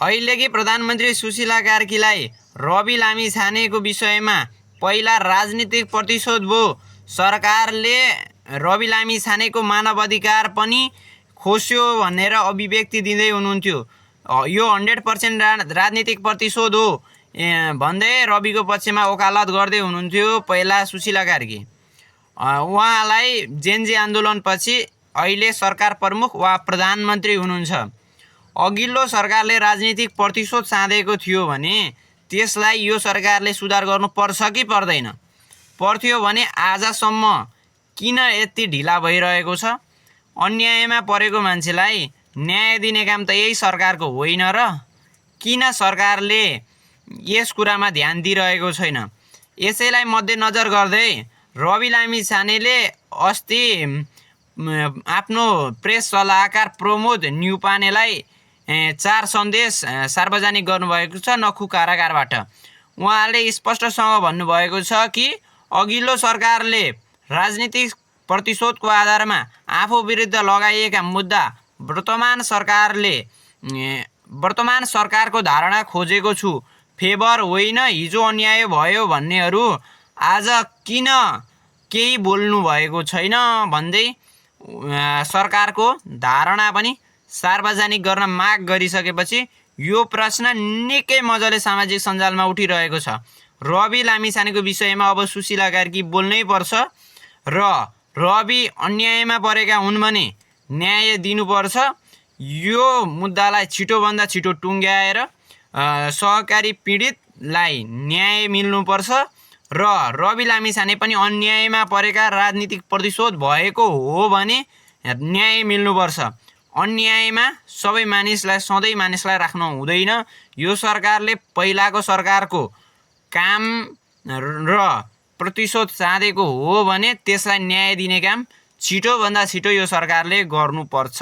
अहिलेकी प्रधानमन्त्री सुशीला कार्कीलाई रवि लामिछानेको विषयमा पहिला राजनीतिक प्रतिशोध भयो। सरकारले रवि लामिछानेको मानव अधिकार पनि खोस्यो भनेर अभिव्यक्ति दिँदै हुनुहुन्थ्यो। यो 100% राजनीतिक प्रतिशोध हो भन्दै रविको पक्षमा वकालत गर्दै हुनुहुन्थ्यो पहिला सुशीला कार्की। उहाँलाई जेनजी आन्दोलनपछि अहिले सरकार प्रमुख वा प्रधानमन्त्री हुनुहुन्छ। अघिल्लो सरकारले राजनीतिक प्रतिशोध साधेको थियो भने त्यसलाई यो सरकारले सुधार गर्नुपर्छ कि पर्दैन? पर्थ्यो भने आजसम्म किन यति ढिला भइरहेको छ? अन्यायमा परेको मान्छेलाई न्याय दिने काम त यही सरकारको होइन र? किन सरकारले यस कुरामा ध्यान दिइरहेको छैन? यसैलाई मध्यनजर गर्दै रवि लामिछानेले अस्ति आफ्नो प्रेस सल्लाहकार प्रमोद न्युपानेलाई 4 सन्देश सार्वजनिक गर्नुभएको छ नखु कारागारबाट। उहाँले स्पष्टसँग भन्नुभएको छ कि अघिल्लो सरकारले राजनीतिक प्रतिशोधको आधारमा आफू विरुद्ध लगाइएका मुद्दा वर्तमान सरकारको धारणा खोजेको छु, फेभर होइन, हिजो अन्याय भयो भन्नेहरू आज किन केही बोल्नु भएको छैन भन्दै सरकारको धारणा पनि सार्वजनिक गर्न माग गरिसकेपछि यो प्रश्न निकै मजाले सामाजिक सञ्जालमा उठिरहेको छ। रवि लामिछानेको विषयमा अब सुशीला कार्की बोल्नै पर्छ र रवि अन्यायमा परेका हुन् भने न्याय दिनुपर्छ। यो मुद्दालाई छिटोभन्दा छिटो टुङ्ग्याएर सहकारी पीडितलाई न्याय मिल्नुपर्छ र रवि लामिछाने पनि अन्यायमा परेका राजनीतिक प्रतिशोध भएको हो भने न्याय मिल्नुपर्छ। अन्यायमा सबै मानिसलाई सधैँ मानिसलाई राख्नु हुँदैन। यो सरकारले पहिलाको सरकारको काम र प्रतिशोध साधेको हो भने त्यसलाई न्याय दिने काम छिटोभन्दा छिटो यो सरकारले गर्नुपर्छ।